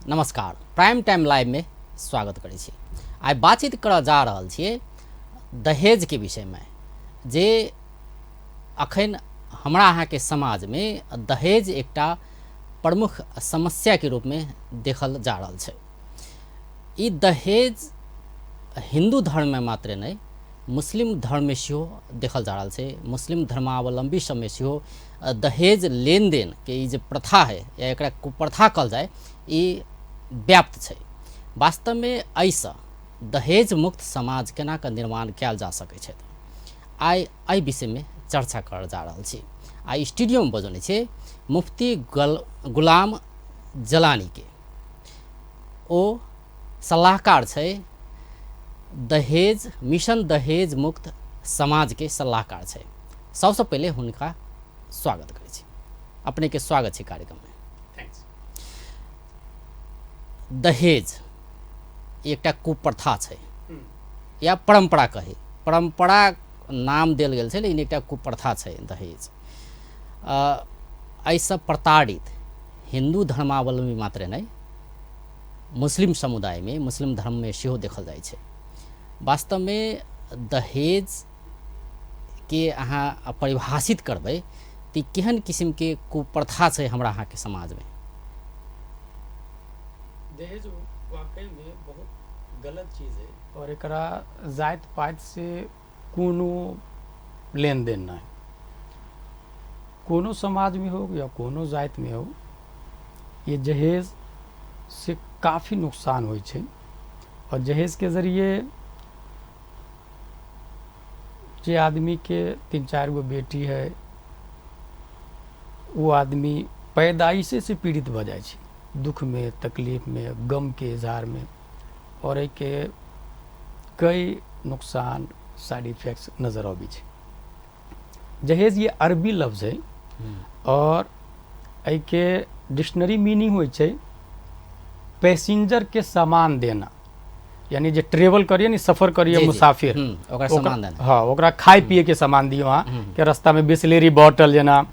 नमस्कार, prime time live में स्वागत करै छी। आइ बातचीत करऽ जा रहल छियै दहेजके विषयमे, जे अखन हमरा अहाँके समाजमे दहेज एकटा प्रमुख समस्याके रूपमे देखल जा रहल छै। ई दहेज हिन्दू धर्ममे मात्रे नहि, मुस्लिम धर्ममे सेहो देखल जा रहल छै। मुस्लिम धर्मावलम्बी सबमे सेहो दहेज लेनदेनके ई जे प्रथा है या एकरा कुप्रथा कहल जाय, ई व्याप्त छै। वास्तवमे एहिसँ दहेज मुक्त समाज केना कऽ निर्माण कयल जा सकै छै, आइ एहि विषयमे चर्चा करल जा रहल छी। आइ स्टूडियोमे बजौने छै मुफ्ती गुलाम जलानीके। ओ सलाहकार छै दहेज मिशन, दहेज मुक्त समाजके सलाहकार छै। सबसँ पहिले हुनका स्वागत करै छी। अपनेके स्वागत छै कार्यक्रममे। दहेज एकटा कुप्रथा छै या परम्परा कही, परम्परा नाम देल गेल छै, लेकिन एकटा कुप्रथा छै दहेज। एहिसँ प्रताड़ित हिन्दू धर्मावलम्बी मात्रे नहि, मुस्लिम समुदायमे, मुस्लिम धर्ममे सेहो देखल जाइ छै। वास्तवमे दहेजके अहाँ परिभाषित करबै तऽ केहन किसिमके कुप्रथा छै हमरा अहाँके समाजमे? दहेज वाकई में बहुत गलत चीज़ है और एकरा जाति पाति से कोनो लेन देन नहीं। कोनो समाज में हो या कोनो जाति में हो, ये दहेज से काफ़ी नुकसान होइ छै। और दहेज के जरिए जे आदमी के 3-4 गो बेटी है, वो आदमी पैदाइशे से पीड़ित भऽ जाइ छै, दुख में, तकलीफ में, गम के इजहार में, और एहिके कई नुकसान, साइड इफेक्ट्स नजर अबै छै। दहेज ये अरबी लफ्ज है और एहिके डिक्शनरी मीनिंग होइ छै पैसेंजर के सामान देना, यानी जे ट्रेवल करिए नी, सफर करिए, मुसाफिर, ओकरा सामान देना। हाँ, ओकरा खाए पिए के सामान दियो, अहाँ के रास्ता में बिसलेरी बॉटल जेना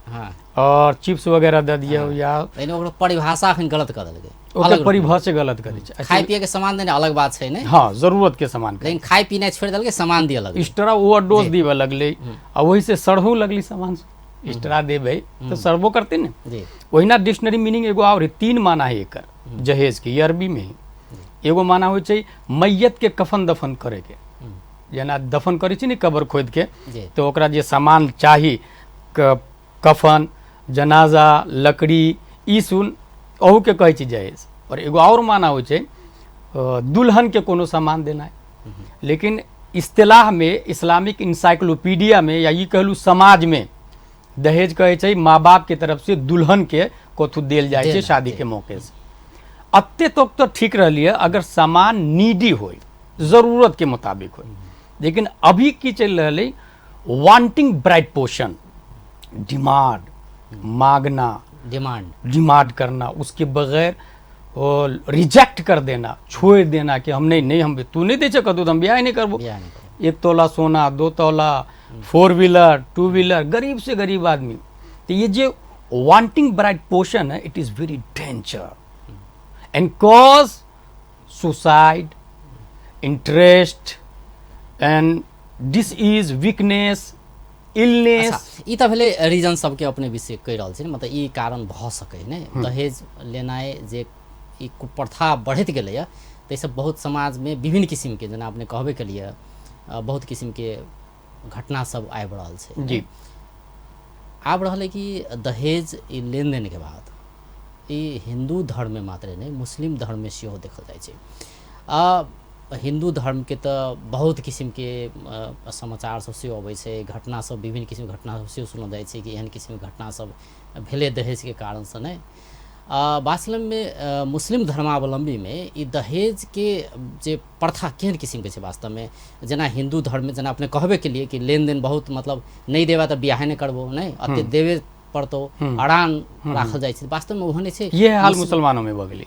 और चिप्स वगैरह दे दियो, या ओकरो परिभाषा अखन गलत कर देलकै, ओकर परिभाषा गलत करै छै। खाए पिए के सामान देना अलग बात छै ने? हाँ, जरूरत के सामान, लेकिन खाए पीना छोड़ि देलकै, सामान दिए लगलै, एक्स्ट्रा ओवरडोज दिबे लगलै, आ वही से सड़हो लगलै सामान। एक्स्ट्रा देबै तो सड़बो करते ने। ओहिना डिक्शनरी मीनिंग एगो और 3 माना है एकर दहेज के, अरबी में एगो माना होइ छै मैयत के कफन दफन करे के, जेना दफन करै छै ने कबर खोदि के, तो ओकरा जे सामान चाही, कफन, जनाजा, लकड़ी, ई सुन अहू के कहै छै दहेज। और एगो और माना होइ छै दुल्हन के कोनो सामान देनाइ। लेकिन इस्तिलाह में, इस्लामिक इनसाइक्लोपीडिया में, या ई कहलू समाज में दहेज कहै छै माँ बाप के तरफ से दुल्हन के कथू देल जाइ छै शादी के मौके से। अत्ते तक तो ठीक रहली है अगर सामान नीडी हो, जरूरत के मुताबिक हो। लेकिन अभी की चल रहा है, वांटिंग ब्राइट पोर्शन, डिमांड मांगना, डिमांड करना, उसके बगैर रिजेक्ट कर देना, छोड़ देना कि हम नहीं नहीं हम तू नहीं दे सक तो हम ब्याह नहीं करबो। 1 तोला सोना, 2 तोला, 4 व्हीलर, 2 व्हीलर, गरीब से गरीब आदमी। तो ये जो वांटिंग ब्राइट पोर्शन है, it is very danger and cause suicide, interest and disease, weakness, illness. ई तऽ भेलै रीजन सबके अपने विषय कहि रहल छी, मतलब ई कारण भऽ सकै ने दहेज लेनाइ, जे ई कुप्रथा बढ़ैत गेलैए ताहिसँ बहुत समाजमे विभिन्न किसिमके, जेना अपने कहबे केलिए, बहुत किसिमके घटना सब आबि रहल छै। जी, आबि रहल है कि दहेज ई लेनदेनके बाद ई हिन्दू धर्ममे मात्रे नहि, मुस्लिम धर्ममे सेहो देखल जाइ छै। हिन्दू धर्मके तऽ बहुत किसिमके समाचार सब सेहो अबै छै, घटना सब, विभिन्न किसिमके घटना सब सेहो सुनल जाइ छै कि एहन किसिमके घटना सब भेलै दहेजके कारणसँ नहि। वास्तवमे मुस्लिम धर्मावलम्बीमे ई दहेजके जे प्रथा केहन किसिमके छै वास्तवमे? जेना हिन्दू धर्ममे, जेना अपने कहबे केलिए कि लेनदेन बहुत, मतलब नहि देबा तऽ बियाहे नहि करबो, नहि अते देबे पड़तौ, अड़ान राखल जाइ छै। वास्तवमे ओहन छै, ये हाल मुसलमानों में भऽ गेलै।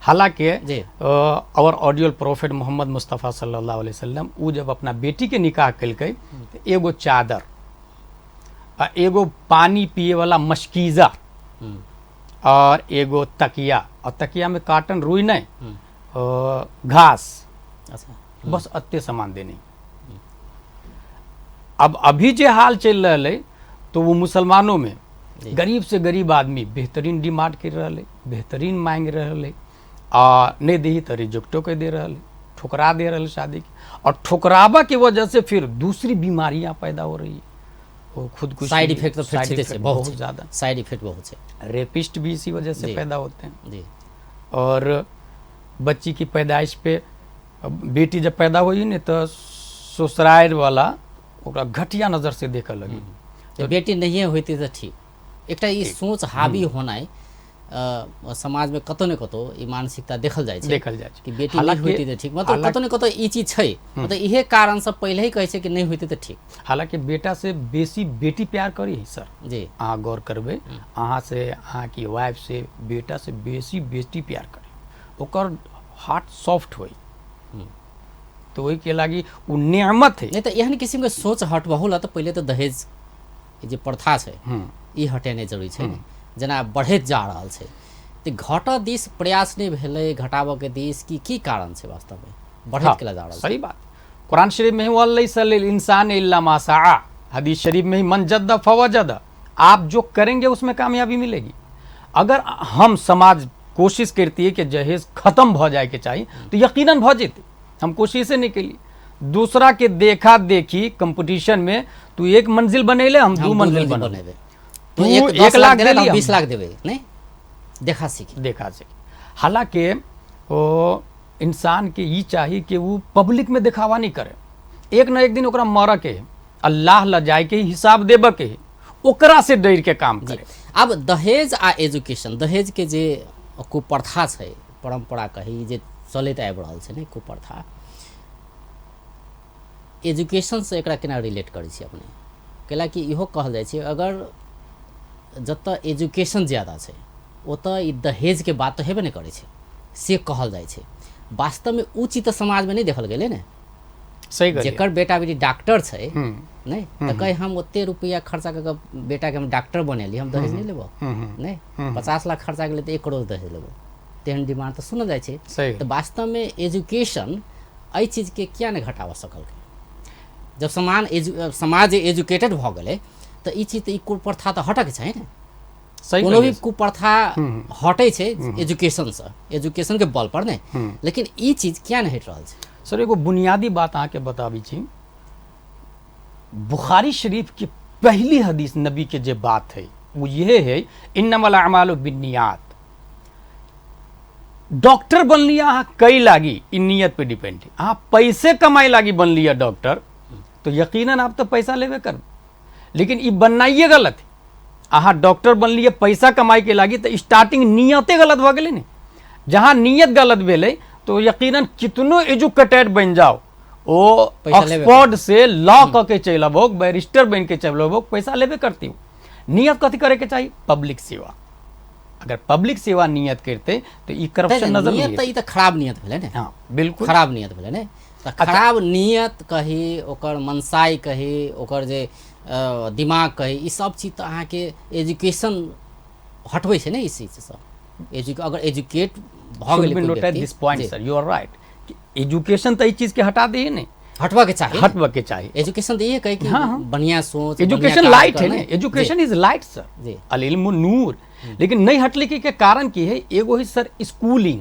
हालांकि और ऑडियल प्रोफेट मोहम्मद मुस्तफ़ा सल्लल्लाहु अलैहि वसल्लम उ जब अपना बेटी के निकाह केलकै तऽ एगो चादर आ एगो पानी पिए वाला मशकीजा और एगो तकिया और तकिया में कार्टन रुई नहीं, घास। अच्छा। बस अत्ते सामान देने। अब अभी जे हाल चल रहा है तो वो मुसलमानों में गरीब से गरीब आदमी बेहतरीन डिमांड कर रहा है, बेहतरीन मांग रहा है, आ नहीं दी तो रिजेक्टो कर दे रहा है, ठुकरा दे रहा है शादी की। और ठुकरावा की वजह से फिर दूसरी बीमारियां पैदा हो रही है, वो खुद कुछ साइड इफेक्ट तो फिर बहुत ज़्यादा साइड इफेक्ट बहुत है। रेपिस्ट भी इसी वजह से पैदा होते हैं जी। और बच्ची की पैदाइश पे बेटी जब पैदा हुई ने तो ससुराल वाला ओकरा घटिया नज़र से देखे लगी। तो बेटी नहीं होती तो ठीक। एकटा ई सोच हावी होनाइ समाज में कतौ ने कतौ ई मानसिकता देखल जाइ छै, देखल जाइ छै कि बेटी नहीं होती तो ठीक, मतलब कतौ ने कतौ ई चीज छै, मतलब इहे कारण सब पहिले ही कहै छै कि नहीं होती तो ठीक। हालांकि बेटा से बेसी बेटी प्यार करी है सर जी। अहाँ गौर करबै, अहाँ से अहाँके वाइफ से बेटा से बेसी बेटी प्यार करी, ओकर हार्ट सॉफ्ट होई, तो ओहि के लागी उ नेमत है। नहीं तो एहन किसिम के सोच हटबहु ला तो पहिले तो दहेज जे प्रथा छै ई हटेनाइ जरूरी छै ने, जेना बढ़ैत जा रहल छै तऽ घटऽ दिस प्रयास नहि भेलै, घटाबऽके दिस की की कारण छै वास्तवमे बढ़ैत केला जा रहल? सही बात। कुरान शरीफ में ही इंसान इल्ला मा सआ, हदीस शरीफ में ही मन जद्दा फवजद, आप जो करेंगे उसमें कामयाबी मिलेगी। अगर हम समाज कोशिश करती है कि जहेज खत्म भ जाए के चाहिए तो यकीनन भ जेते, हम कोशिश नहीं कैली। दूसरा के देखा देखी कंपटीशन में तू एक मंजिल बनेले, हम दो मंजिल बनेबे, तू 1 लाख देले हम 20 लाख देबे, नहीं देखा सीखी देखा सीखी। हालांकि वो इंसान के ई चाहिए कि वो पब्लिक में दिखावा नहीं करे, एक न एक दिन ओकरा मर के अल्लाह ल जाए के हिसाब देब के, ओकरा से डर के काम करे। अब दहेज आ एजुकेशन, दहेज के जे कुप्रथा छै, परंपरा कही जे चलैत आबि रहल छै ने कुप्रथा, एजुकेशन से एकरा केना रिलेट करै छी अपने? कैला कि इहो कहल जाइ छै अगर जतऽ एजुकेशन ज्यादा छै ओतऽ ई दहेजके बात तऽ हेबे नहि करै छै, से कहल जाइ छै। वास्तवमे उ चीज तऽ समाजमे नहि देखल गेलै ने। सही, जेकर बेटा बेटी डॉक्टर छै नहि तऽ कहे हम ओते रुपैआ खर्चा कऽ कऽ बेटाके हम डॉक्टर बनेली, हम दहेज नहि लेबो, नहि 50 लाख खर्चा गेलै तऽ 1 करोड़ दहेज लेबो, तेहन डिमांड तऽ सुनल जाइ छै। तऽ वास्तवमे एजुकेशन एहि चीजके किया नहि घटाबऽ सकलकै? जब समाज एजुकेटेड भऽ गेलै तऽ ई चीज तऽ ई कुप्रथा तऽ हटक छै ने। कोनो भी कुप्रथा हटै छै एजुकेशनसँ, एजुकेशनके बल पर ने, लेकिन ई चीज किया नहि हटि रहल छै? सर एगो बुनियादी बात अहाँके बताबै छी, बुखारी शरीफ के पहली हदीस नबी के जे बात है वो ये है, इन्नमल अमालु बिन्नियात। डॉक्टर बन लिया अहाँ कई लागी ई नियत पे डिपेंड है। अहाँ पैसे कमाए लागी बन लिया डॉक्टर तो यकीनन आप तो पैसा लेबे कर, लेकिन ई बननाइए गलत है। अहाँ डॉक्टर बन लिए पैसा कमाए के लागी तो स्टार्टिंग नियते गलत भऽ गेलै ने। जहाँ नियत गलत भेलै तो यकीनन कितनो एजुकेटेड बन जाओ, ओ ऑक्सफोर्ड से लॉ कऽ के चलि अबो, बैरिस्टर बन के चलि अबो, पैसा लेबे करती हो। नियत कथी करे के चाही? पब्लिक सेवा। अगर पब्लिक सेवा नियत करते तो ई करप्शन नजर नहीं। ई तऽ खराब नियत भेलै ने। हाँ बिल्कुल खराब नियत भेलै ने। तऽ खराब नियत कही, ओकर मनसाई कही, ओकर जे दिमाग कही, ई सब चीज तऽ अहाँके एजुकेशन हटबै छै ने। ई चीजसँ अगर एजुकेट भऽ गेलै, this point sir you are right, education तऽ ई चीज के हटा दे ने, हटबऽ के चाही, हटबऽ के चाही। एजुकेशन तऽ इहे कही कि बढ़िया सोच, एजुकेशन लाइट है ने, एजुकेशन is light sir जी, अल इल्म नूर। लेकिन नहीं हटले के कारण की है? एगो है सर स्कूलिंग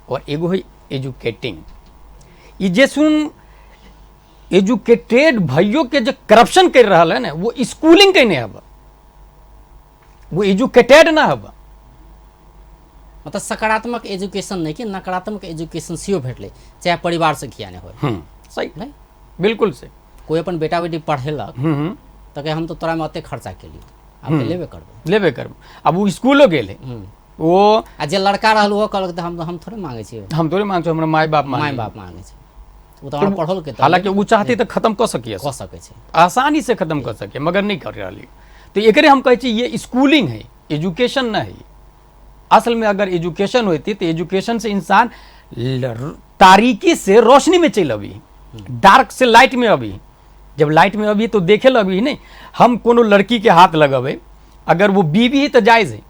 और एगो है एजुकेटिंग। ई जे सुन एजुकेटेड भैयो के जो करप्शन कर रहा है ना, वो स्कूलिंग के नहीं हब, वो एजुकेटेड ना हब। मतलब सकारात्मक एजुकेशन नहीं कि नकारात्मक एजुकेशन सेहो भेटलै, चाहे परिवार से किया नहीं हो। सही नहीं, बिल्कुल सही। कोई अपन बेटा बेटी पढ़ेलक तऽ हम तो तोरा में ओते खर्चा केली, आब तऽ लेबे करबै, लेबे करबै। अब वो स्कूलो गेलै वो, आ जे लड़का रहल ओहो कहलक तऽ हम थोड़े मांगै छियै, हम थोड़े मांगै छियै, हमरा माय बाप माय बाप मांगै छै, ओ तऽ हमरा पढ़ल के। हालांकि वो चाहती तऽ खत्म कऽ सकिए, कऽ सकै छै, आसानी से खत्म कऽ सकिए, मगर नहीं कर रही। तो एकरे हम कहै छी ये स्कूलिंग है, एजुकेशन न है। असल में अगर एजुकेशन होती तो एजुकेशन से इंसान तारीकी से रोशनी में चल अभी, डार्क से लाइट में अभी। जब लाइट में अभी तो देखे लगी नहीं। हम कोनो लड़की के हाथ लगबे, अगर वो बीवी है तो जायज़ है,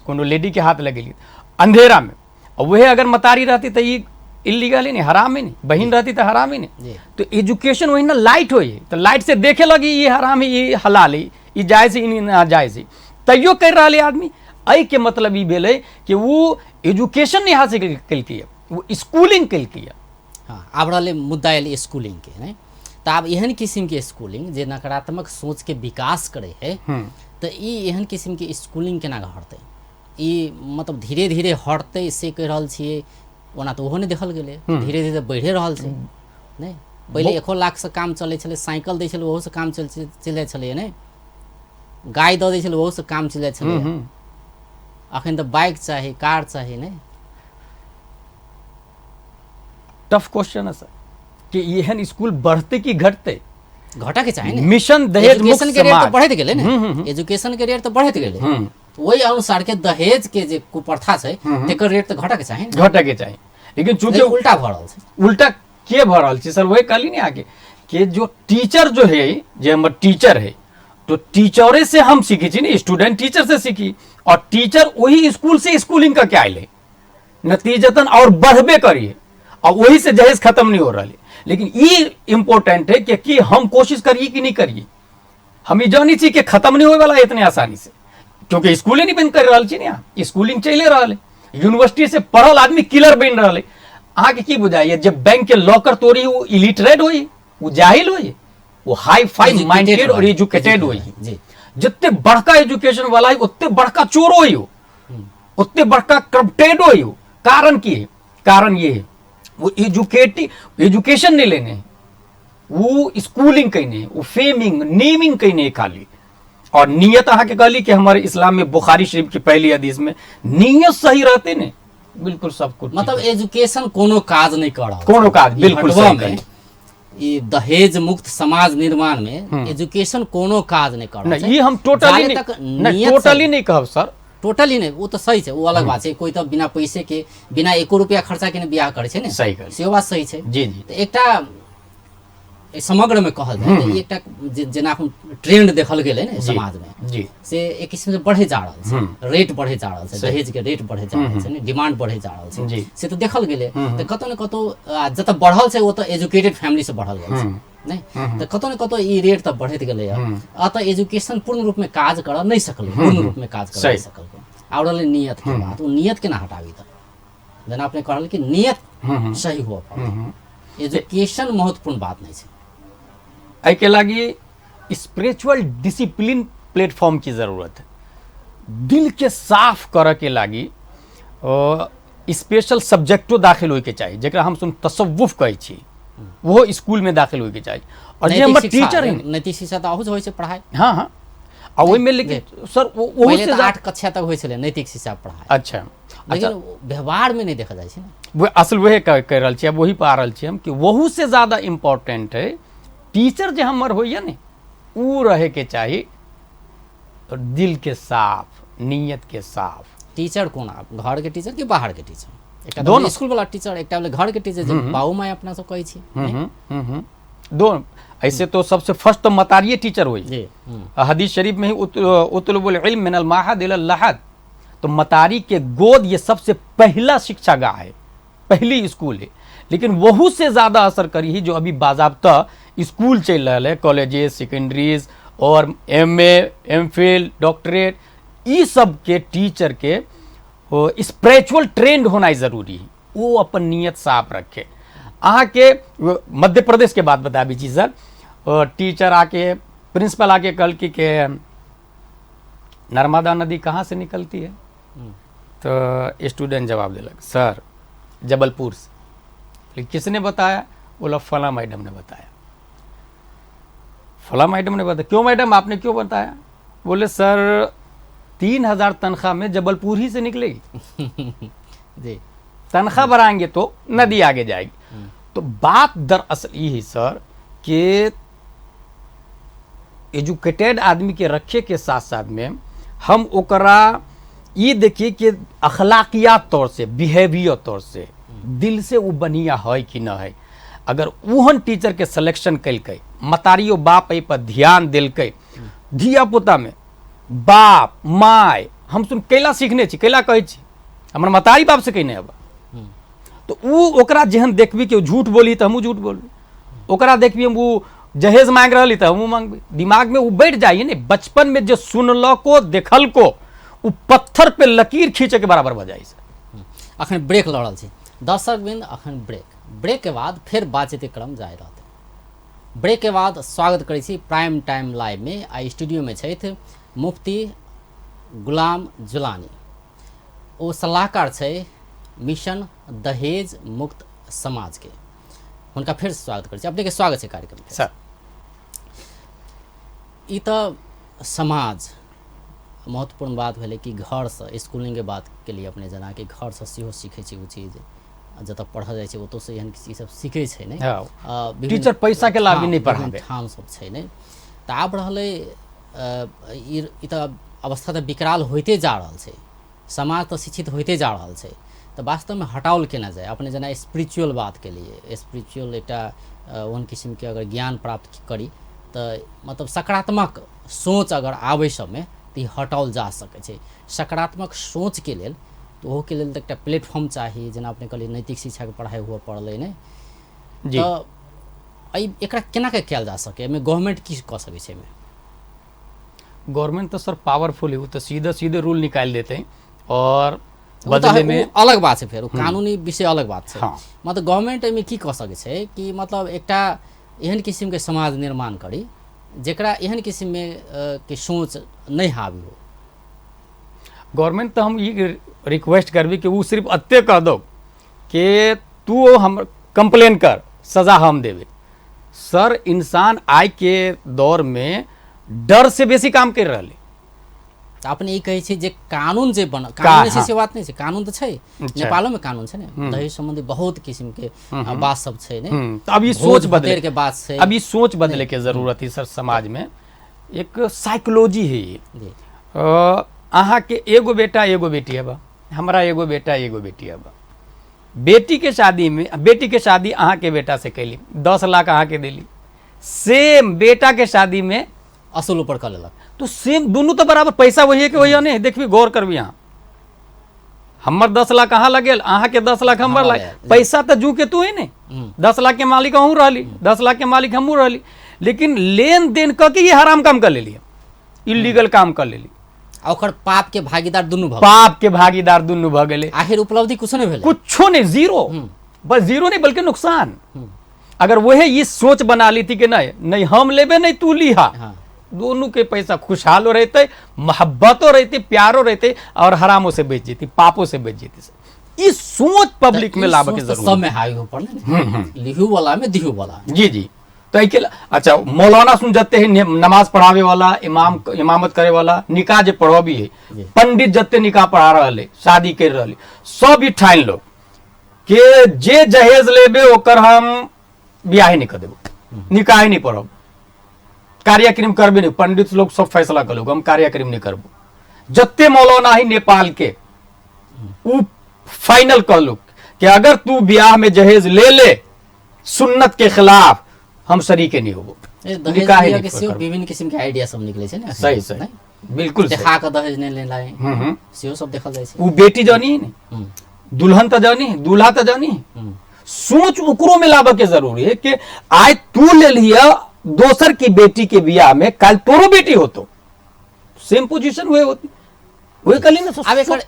कोनो लेडी के हाथ लगेली। अंधेरा में। और वह अगर मतारी रहती तो ये इलीगल ही नहीं, हराम ही नहीं, बहन रहती तो हराम ही नहीं। तो एजुकेशन वही ना लाइट होई, तो लाइट से देखे लगी ये हराम है, ये हलाल है, ये जायज़ है, ये ना जायज़ है, तैयो कर रहा है आदमी। एहि के मतलब ई भेलै कि वो एजुकेशन नहीं हासिल केलकै, वो स्कूलिंग केलकै। हाँ, आब रहलै मुद्दा एलै स्कूलिंग के, नहीं तऽ आब एहन किस्मके स्कूलिंग जे नकारात्मक सोचके विकास करै है, तऽ ई एहन किस्मके स्कूलिंग केना हटतै? ई मतलब धीरे धीरे हटतै से कहि रहल छियै, ओना तऽ ओहो नहि देखल गेलै, धीरे धीरे बढ़ि रहल छै। नहि पहिले 1 लाखसँ काम चलै छलै, साइकिल दै छलै ओहोसँ काम चलि जाइ छलै, नहि गाय दऽ दै छलै ओहोसँ काम चलि जाइ छलै। अखन तऽ बाइक चाही, कार चाही। नहि टफ क्वेश्चन है सर कि एहन स्कूल बढ़ते कि घटते? घटऽ के चाही ने। मिशन दहेज मुक्त एजुकेशन के रेट तऽ समाज बढ़ैत गेलै ने, एजुकेशन के रेट तऽ बढ़ैत गेलै, ओहि अनुसार के दहेज के जे कुप्रथा छै तेकर रेट तऽ घटऽ के चाही ने। घटऽ के चाही, लेकिन चूंकि उल्टा भऽ रहल छै। उल्टा के भऽ रहल छै सर? वही कहली ने आगे कि जो टीचर जो है, जे हमर टीचर है, तो टीचरे से हम सीखी छी ने, स्टूडेंट टीचर से सीखी, और टीचर वही स्कूल से स्कूलिंग करके आयल है, नतीजतन और बढ़बे करिए, और वही से दहेज खत्म नहीं हो रहा है। लेकिन ये इम्पोर्टेंट है कि हम कोशिश करिए कि नहीं करिए। हम ई जानी छी कि खत्म नहीं होए वाला इतने आसानी से, क्योंकि स्कूले नहीं बंद कर रहा छी ने, स्कूलिंग चले रहा है, यूनिवर्सिटी से पढ़ल आदमी किलर बनि रहा है। अहाँके की बुझाइए जब बैंक के लॉकर तोड़ी वो इलिटरेट होई, वो जाहिल होई, वो हाई फाई माइंडेड और एजुकेटेड होई। जितने बड़का एजुकेशन वाला है उतने बड़का चोर होई हो, उतने बड़का करप्टेड होई हो। कारण की है? कारण ये है वो एजुकेशन नहीं लेने, वो स्कूलिंग कहीं, वो फेमिंग नेमिंग कहीं नहीं खाली। और नियत अहाँ के कहली कि हमारे इस्लाम में बुखारी शरीफ की पहली हदीस में नियत सही रहते ने बिल्कुल सब कुछ। मतलब एजुकेशन कोनो काज नहीं कर रहा, कोनो काज बिल्कुल सही में ई दहेज मुक्त समाज निर्माण में एजुकेशन कोनो काज नहीं कर रहा। ये हम टोटली नहीं, टोटली नहीं कहब सर, टोटली नहीं, वो तो सही है, वो अलग बात है। कोई तो बिना पैसे के बिना एको रुपया खर्चा के बियाह करे छै ने, सही सेहो बात सही छै। जी जी। तो एकटा समग्र में कहल जाय तऽ एकटा जेना ट्रेंड देखल गेलै ने समाज में जी, से एक किस्म से बढ़े जा रहल छै, रेट बढ़े जा रहल छै, दहेज के रेट बढ़े जा रहल छै ने, डिमांड बढ़े जा रहल छै, से तऽ देखल गेलै। तऽ कतौ ने कतौ जतऽ बढ़ल छै ओतऽ एजुकेटेड फैमिली से बढ़ल गेल छै, नहीं तऽ कतौ ने कतौ ई रेट तऽ बढ़ैत गेलै। अतः एजुकेशन पूर्ण रूप में काज करऽ नहि सकलै, पूर्ण रूप में काज करऽ नहि सकल। आओर रहलै नियत के बात, ओ नियत केना हटाबी? तऽ जेना अपने कहल कि नियत सही हुअ पड़तै, एजुकेशन महत्वपूर्ण बात नहीं है। एहिके लागी स्पिरिचुअल डिसिप्लिन प्लेटफॉर्म की जरूरत है। दिल के साफ करऽ के लागी स्पेशल सब्जेक्टो दाखिल होइके चाही, जकरा हम सुन तसव्वुफ कहै छी, वो स्कूल में दाखिल होइके चाही। और जे हमर टीचर है, नैतिक शिक्षा तऽ अहू से होइ छै पढ़ाइ। हाँ हाँ, आ ओहिमे लेकिन सर ओहू से 8 कक्षा तक होइ छलै नैतिक शिक्षा पढ़ाइ। अच्छा, लेकिन व्यवहार में नहीं देखा जाइ छै ने। वो असल वह कह रहल छी, अब वही पर आ रहल छी हम कि वहू से ज़्यादा इम्पोर्टेंट है टीचर जे हमर होइए ने, ऊ रहे के चाही दिल के साफ, नीयत के साफ। टीचर कोन? घर के टीचर कि बाहर के टीचर? एकटा दोनों, स्कूल वाला टीचर, एकटा घर के टीचर जे बाबू माय अपना सब कहै छी। दोनों। ऐसे तो सबसे फर्स्ट तो मतारिये टीचर हुई। हदीस शरीफ में ही उतलबुल इल्म मिनल माहद इलल लहद, तो मतारी के गोद ये सबसे पहला शिक्षा गाह है, पहली स्कूल है। लेकिन वहू से ज़्यादा असर करी ही जो अभी बाजाबता स्कूल चल रहा है, कॉलेजेस, सेकेंडरीज और M A, M Phil, doctorate, ये सब के टीचर के स्पिरिचुअल ट्रेंड होना ज़रूरी है। वो अपन नीयत साफ रखे। अहाँ के मध्य प्रदेश के बात बता छी सर, टीचर आके प्रिंसिपल आके कल की के नर्मदा नदी कहाँ से निकलती है? तो स्टूडेंट जवाब दिलक सर जबलपुर से। किसने बताया? बोला फला मैडम ने बताया। फला मैडम ने बताया। क्यों मैडम आपने क्यों बताया? बोले सर 3000 तनख्वाह में जबलपुर ही से निकलेगी जी, तनख्वाह बढ़ाएंगे तो नदी आगे जाएगी। तो बात दरअसल ये है सर कि एजुकेटेड आदमी के रखे के साथ साथ में हम ओकरा ये देखिए कि अखलाकियात तौर से, बिहेवियर तौर से, दिल से वो बढ़िया है कि न है। अगर ओहन टीचर के सिलेक्शन कलकै, मतारियो बाप एहि पर ध्यान देलकै, धिया पुता में बाप माय हम सुन कैला सीखने छी, कैला कहै छी हमर महतारी बाप से कयने हबा। तो उ ओकरा जेहन देखबी कि झूठ बोली तऽ हमहूँ झूठ बोलबी, ओकरा देखबी हम ओ जहेज मांगि रहली तऽ हमहूँ मांगबी। दिमाग में उ बैठ जाइए ने, बचपन में जे सुनलको देखलको उ पत्थर पे लकीर खींचे के बराबर भऽ जाइ छै। अखन ब्रेक लऽ रहल छी दर्शक बिंद, अखन ब्रेक के बाद फेर बातचीत के क्रम जारी रहतै। ब्रेक के बाद स्वागत करै छी प्राइम टाइम लाइव में। आ स्टूडियो में छथि मुफ्ती गुलाम जुलानी, ओ सलाहकार छै मिशन दहेज मुक्त समाज के। हुनका फेर स्वागत करै छी। अपने के स्वागत छै कार्यक्रम में। सर ई तऽ समाज महत्वपूर्ण बात भेलै कि घरसँ स्कूलिंगके बात के लिए अपने जेना कि घरसँ सेहो सीखै छै ओ चीज, जतऽ पढ़ल जाइ छै ओतऽसँ एहन चीज सब सीखै छै ने। टीचर पैसा के लाभ नहीं पढ़ाबे ठाम सब छै ने। तऽ आब रहलै ई तऽ अवस्था तऽ विकराल होइते जा रहल छै, समाज तऽ शिक्षित होइते जा रहल छै, तऽ वास्तवमे हटाओल केना जाय? अपने जेना स्पिरिचुअल बात के लिए स्पिरिचुअल एकटा ओहन किसिमके अगर ज्ञान प्राप्त करी तऽ मतलब सकारात्मक सोच अगर आबै सबमे तऽ ई हटाओल जा सकै छै। सकारात्मक सोचके लेल तऽ ओहोके लेल तऽ एकटा प्लेटफॉर्म चाही, जेना अपने कहलियै नैतिक शिक्षाके पढ़ाइ हुअ पड़लै ने, तऽ एहि एकरा केना के कयल जा सकै? एहिमे गवर्नमेंट की कऽ सकै छै? एहिमे गवर्नमेंट तो सर पावरफुल है, वो तो सीधे सीधे रूल निकाल देते हैं और बदले में अलग बात है, फेर कानूनी विषय अलग बात है। मतलब गवर्नमेंट एहिमे की कऽ सकै छै कि मतलब एकटा एहन किसिमके समाज निर्माण करी जेकरा एहन किसिममे के सोच नहीं हावी हो। गवर्नमेंट तो हम ये रिक्वेस्ट करबी कि वो सिर्फ अत्ते कह दो कि तू हम कंप्लेन कर, सजा हम देवे। सर इंसान आय के दौर में डर से बेसी काम कर रहा है। अपने ई कहै छै जे कानून जे बन कानून छै से बात नहीं छै, कानून तऽ छै, नेपालो में कानून छै ने, दहेज संबंधी बहुत किस्म के बात सब छै ने। तो अब ई सोच बदले के बात छै, अब ई सोच बदले के जरूरत है सर। समाज में एक साइकोलॉजी है ये। अहाँ के एगो बेटा एगो बेटी है बा, हमरा एगो बेटा एगो बेटी है बा। बेटी के शादी में बेटी के शादी अहाँ के बेटा से कैली, 10 लाख अहाँ के देली, सेम बेटा के शादी में असूल ऊपर कर लेलक, तो सेम दोनों तो बराबर पैसा वही है कि वही नहीं। देखबी गौर करबी, अहाँ हमर 10 लाख अहाँ लगेल, अहाँ के 10 लाख हमर लाग, पैसा तो जू के तू ही नहीं, 10 लाख के मालिक अहूँ रहली, 10 लाख के मालिक हमहूँ रहली, लेकिन लेन देन कऽ के ये हराम काम कर लेली, इलीगल काम कर लेली, ओकर पाप के भागीदार दुनू भऽ पाप के भागीदार दुनू भऽ गेलै। आखिर उपलब्धि कुछो नहीं भेलै, कुछो नहीं, जीरो, बस जीरो नहीं बल्कि नुकसान। अगर वही ये सोच बना ली थी कि नहीं नहीं हम लेबे नहीं तू लीहा, दोनों के पैसा खुशहालो रहते, मोहब्बतो रहते, प्यारो रहते और हरामों से बच जेती, पापों से बच जेती। इस सोच पब्लिक में लावे के जरूरत सब में हाई हो पड़ले, लिहू वाला में दिहू वाला। जी जी, तो अच्छा मौलाना सुन जाते हैं नमाज पढ़ावे वाला, इमाम इमामत करे वाला, निकाह जे पढ़ाबी है, पंडित जते निकाह पढ़ा रहा, शादी कर रहा, सब ई ठान लो के जे जहेज लेबे ओकर हम बियाह नहीं कर देबो, निकाह नहीं पढ़ब, कार्यक्रम करबे नहीं, पंडित लोग सब फैसला कर लो हम कार्यक्रम नहीं करबो। जते मौलाना ही नेपाल के उ फाइनल कर लो कि अगर तू ब्याह में जहेज ले ले सुन्नत के खिलाफ हम शरीके नहीं होबो। निकाह के सेहो विभिन्न किसिम के आइडिया सब निकले छै ने। सही सही बिल्कुल, देखा के दहेज नहीं लेला सेहो सब देखल जाइ छै। उ बेटी जानी ने, दुल्हन त जानी, दूल्हा त जानी, सोच ओकरो में लाबे के जरूरी है कि आय तू ले लिया दोसर की बेटी के बियाह में, कल तोरो बेटी होतो सेम पोजीशन हुए होती, वही कली ना। आब एकर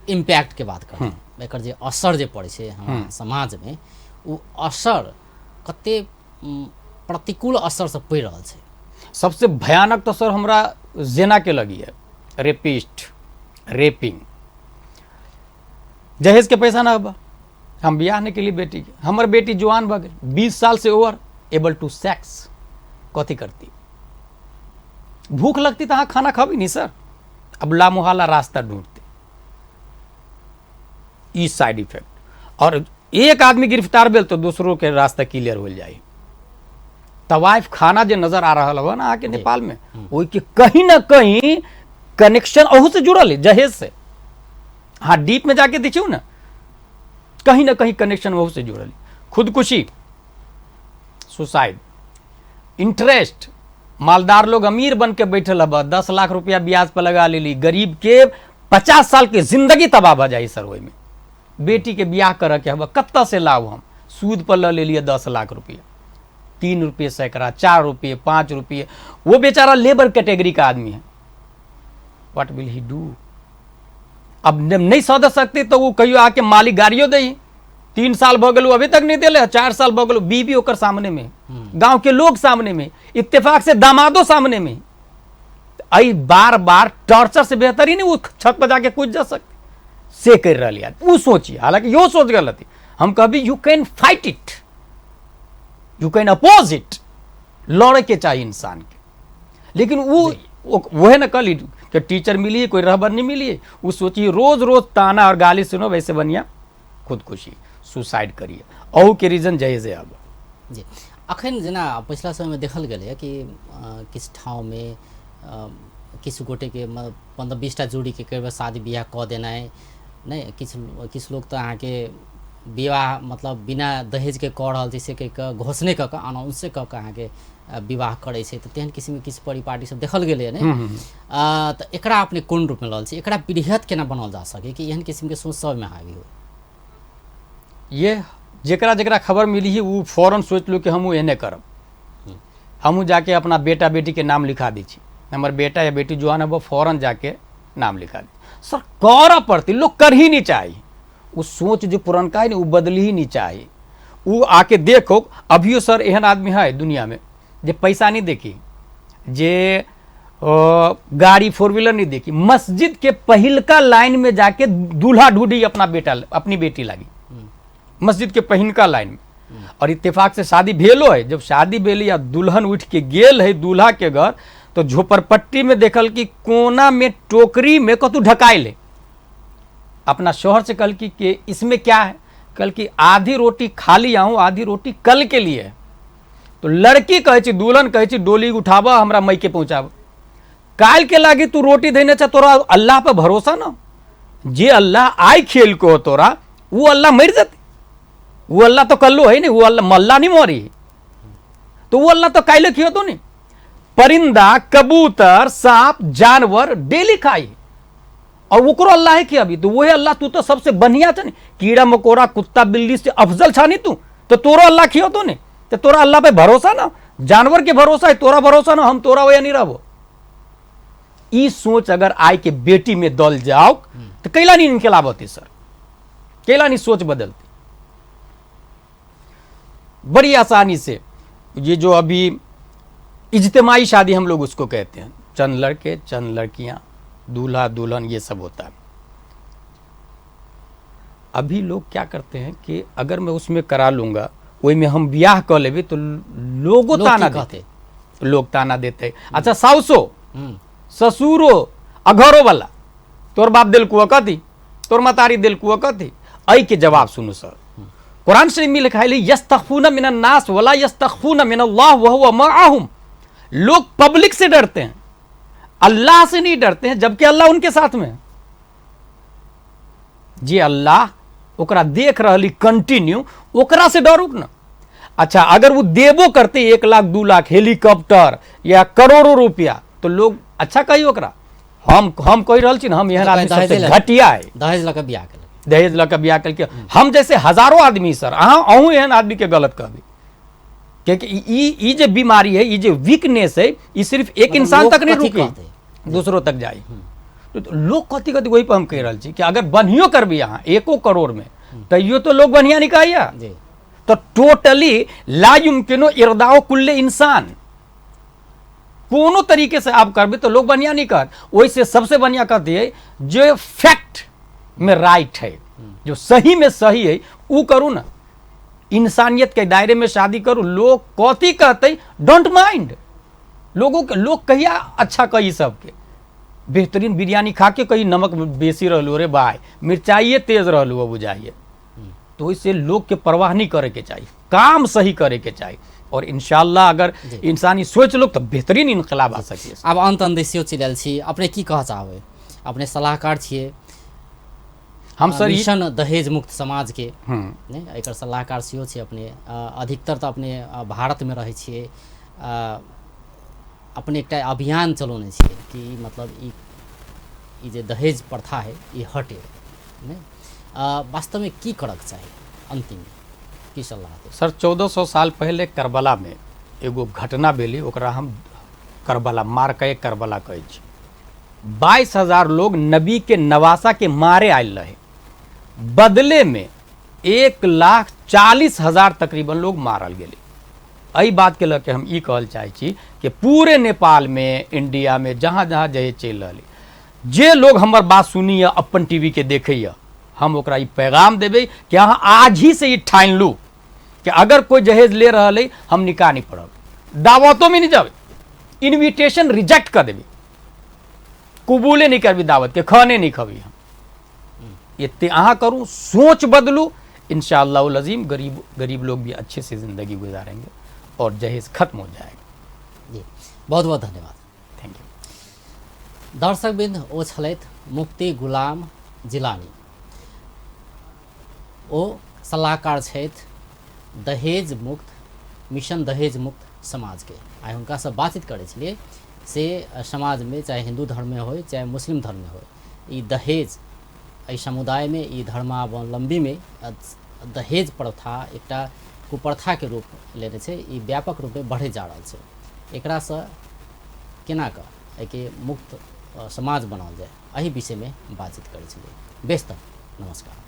इम्पैक्ट के बात करी, एकर जे असर जे पड़ै छै हमरा समाज में, उ असर कते प्रतिकूल असर से पड़ि रहल छै। सबसे भयानक तो सर हमरा जेना के लगी है रेपिस्ट, रेपिंग। जहेज के पैसा ना बा, हम बियाह नहीं के लिए बेटी के, हमर बेटी जवान भऽ गेल, 20 साल से ओवर, एबल टू सेक्स, कथी करती? भूख लगती तो अहाँ खाना खाबी नहीं सर, अब लामुहाला रास्ता ढूंढते, ई साइड इफेक्ट। और एक आदमी गिरफ्तार भेल तो दूसरों के रास्ता क्लियर हो जाए। तवाइफ खाना जे नजर आ रहा है ना आके नेपाल में, ओहि के कहीं ना कहीं कनेक्शन अहू से जुड़ल है, जहेज से। हाँ डीप में जाके देखियो ना, कहीं ना कहीं कनेक्शन वहू से जुड़ल है। खुदकुशी, सुसाइड, इंटरेस्ट, मालदार लोग अमीर बन के बैठल हब, 10 लाख रुपया ब्याज पर लगा लेली, गरीब के 50 साल के जिंदगी तबाह भऽ जाइ सर। ओहिमे बेटीके बियाह करऽके हबऽ, कतऽ से लाउ? हम सूद पर लऽ लेलियै 10 लाख रुपया, 3 रुपये सैकड़ा, 4 रुपये, 5 रुपये। वो बेचारा लेबर कैटेगरी का आदमी है, what will he do? अब नहीं सद सकते तो वो कहियो आके मालिक गाड़ियो दे। 3 साल भऽ गेल, अभी तक नहीं दिले, 4 साल भऽ गेल। बीबी ओकर सामने में, गांव के लोग सामने में, इत्तेफाक से दामादो सामने में। एहि बार बार टॉर्चर से बेहतर ही नहीं वो छत पर जाके कूद जा सकते से कर रहा है वो सोचिए। हालांकि यो सोच गलत है, हम कहबी you can fight it, you can oppose it, लड़े के चाहिए इंसान के। लेकिन वो वह न कल कि टीचर मिली, कोई रहबर नहीं मिली, वो सोचिए रोज रोज ताना और गाली सुनो, वैसे बढ़िया खुदकुशी सुसाइड करिए। अहू के रीजन जहेज है। अब जी अखन जेना पिछला समयमे देखल गेलैए कि किछु ठाउँमे किछु गोटेके 15-20 टा जोड़ीके कई बेर शादी बियाह कऽ देनाइ, नहि किछु किछु लोक तऽ अहाँके विवाह मतलब बिना दहेजके कऽ रहल छै से कहि कऽ घोषणे कऽ कऽ अनाउंसे कऽ कऽ अहाँके विवाह करै छै। तऽ तेहन किसिमके किछु परिपाटी सब देखल गेलैए ने। तऽ एकरा अपने कोन रूपमे लऽ छी, एकरा वृहत केना बनाओल जा सकै कि एहन किसिमके सोच सबमे हावी हो? ये जेकरा जेकरा खबर मिली है वो फौरन सोच लो कि हमहूँ एहने करब, हमहूँ जाके अपना बेटा बेटी के नाम लिखा दै छी, हमर बेटा या बेटी जुआन है वो फौरन जाके नाम लिखा दी। सर करऽ पड़ती, लोग कर ही नहीं चाही। वो सोच जो पुरनका है ना वो बदली ही नहीं चाही। वो आके देखो अभियो सर एहन आदमी है दुनिया में जे पैसा नहीं देखी, जे गाड़ी 4 व्हीलर नहीं देखी, मस्जिद के पहिलका लाइन में जाके दूल्हा ढूंढी अपना बेटा अपनी बेटी लागी मस्जिद के पहिनका लाइन में। और इत्तेफाक से शादी भेलो है, जब शादी भेली या दुल्हन उठ के गेल है दूल्हा के घर तो झोपड़पट्टी में देखल कि कोना में टोकरी में कतू ढकाइल है। अपना शोहर से कल की इसमें क्या है, कल की आधी रोटी खाली आऊँ आधी रोटी कल के लिए है। तो लड़की कहै छी, दुल्हन कहै छी डोली उठाबऽ हमरा मई के पहुँचाबऽ, काल्हि के लागी तू रोटी देने छ, तोरा अल्लाह पर भरोसा न, जे अल्लाह आइ खेल को तोरा वो अल्लाह मर जते, वो अल्लाह तो कल्लो है नहीं, वो अल्लाह मल्ला नहीं मरी, तो वो अल्लाह तो काल्हि खियो तो नहीं। परिंदा कबूतर सांप जानवर डेली खाई और ओकरो अल्लाह है कि अभी तो वही अल्लाह, तू तो सबसे बढ़िया छ ने, कीड़ा मकोड़ा कुत्ता बिल्ली से अफजल छा नहीं तू, तो तोरो अल्लाह खियो तो नहीं, तो तोरा अल्लाह पे भरोसा ना, जानवर के भरोसा है तोरा भरोसा ना, हम तोरा वह नहीं रहो। ई सोच अगर आय के बेटी में दल जाओ तो कैला नहीं इनकलाब होती सर, कैला नहीं सोच बदलती बड़ी आसानी से। ये जो अभी इज्तिमाई शादी हम लोग उसको कहते हैं, चंद लड़के चंद लड़कियां, दूल्हा दुल्हन ये सब होता है। अभी लोग क्या करते हैं कि अगर मैं उसमें करा लूँगा वही में हम ब्याह कर लेबे तो लोगों ताना देते, लोग ताना देते। अच्छा साउसो ससुरो अघरो वाला तोर बाप दिल कुआ कथी, तोर मतारी दिल कुआ कथी, ऐ के जवाब सुनू सर। कुरान शरीफ में लिखा है यस्तखफून मिनन नास वला यस्तखफून मिनल्लाह व हुवा मअहुम। लोग पब्लिक से डरते हैं, अल्लाह से नहीं डरते हैं, जबकि अल्लाह उनके साथ में है। जे अल्लाह ओकरा देख रहली कंटिन्यू, ओकरा से डरू ना। अच्छा अगर वो देबो करते 1 लाख 2 लाख हेलीकॉप्टर या करोड़ों रुपया तो लोग अच्छा कही ओकरा, हम कहि रहल छी ना, हम एहन आदमी सबसे घटिया है, दहेज लऽ के बियाह केलक, दहेज लऽ के बियाह केलकै। हम जैसे हजारों आदमी सर, अहाँ अहूँ एहन आदमी के गलत कहबी, क्योंकि ई जे बीमारी है, ई जे वीकनेस है, ई सिर्फ एक इंसान तक नहीं रुकी, दूसरों तक जाए। तो लोग कथी कथी वही पर हम कहि रहल छी कि अगर बढ़ियो करबी अहाँ 1 करोड़ में तैयो तो लोग बढ़िया नहीं कहैया। तो टोटली ला युमकिनो इरदाओ कुल्ले इंसान, कोनो तरीके से आप करबे तो लोग बढ़िया नहीं कहत। ओहिसे सबसे बढ़िया कहती है जो फैक्ट में राइट है, जो सही में सही है वो करू ना, इंसानियत के दायरे में शादी करू। लोग कथी कहते don't mind, लोगों के लोग कहिया अच्छा कही सबके, बेहतरीन बिरयानी खा के कही नमक बेसी रहलू, रे भाई मिर्चाइए तेज रहलू बुझाइए। तो इससे लोग के परवाह नहीं करे के चाहिए, काम सही करे के चाहिए। और इंशाअल्लाह अगर इंसानी सोच लोग तो बेहतरीन इनकलाब आ सके। आब अंत अंत सेहो चलि आयल छी, अपने की कह चाहबै? अपने सलाहकार छियै हम सर मिशन दहेज मुक्त समाज के, नहीं एकर सलाहकार सेहो छियै अपने। अधिकतर तऽ अपने भारतमे रहै छियै, अपने एकटा अभियान चलौने छियै कि मतलब ई जे दहेज प्रथा है ई हटे नहि। वास्तवमे की करक चाही अंतिम की सलाह देब? सर 1400 साल पहले करबला में एगो घटना भेली, ओकरा हम करबला मारके करबला कहै छी। 22,000 लोग नबी के नवासा के मारे आयल रहे, बदले में 1,40,000 तकरीबन लोग मारल गेलै। एहि बात के लऽ के हम ई कहल चाहै छी कि पूरे नेपाल में, इंडिया में, जहाँ जहाँ जहेज चलि रहल, जे लोग हमर बात सुनैए, अपन टीवी के देखैए, हम ओकरा ई पैगाम देबै कि अहाँ आज ही से ई ठानि लू कि अगर कोई जहेज ले रहल है हम निकाह नहीं पढ़ब, दावतों में नहीं जाबे, इन्विटेशन रिजेक्ट कर देबै, कबूले नहीं करबी दावत के, खाने नहीं खबी हम। एते अहाँ करू, सोच बदलू, इंशाअल्लाह अजीम गरीब गरीब लोग भी अच्छे से ज़िंदगी गुजारेंगे और जहेज खत्म हो जाएगा। जी बहुत बहुत धन्यवाद। Thank you. दर्शकवृंद, ओ छलथि मुफ्ती गुलाम जिलानी, ओ सलाहकार छथि दहेज मुक्त मिशन, दहेज मुक्त समाज के। आइ हुनकासँ बातचीत करै छलियै से समाजमे चाहे हिंदू धर्ममे होय चाहे मुस्लिम धर्ममे होय, ई दहेज एहि समुदायमे, ई धर्मावलम्बीमे दहेज प्रथा एकटा कुप्रथाके रूप लेने छै, ई व्यापक रूपमे बढ़ैत जा रहल छै। एकरासँ केना कऽ एहिके मुक्त समाज बनाओल जाय, एहि विषयमे बातचीत करै छलियै। बेस तऽ नमस्कार।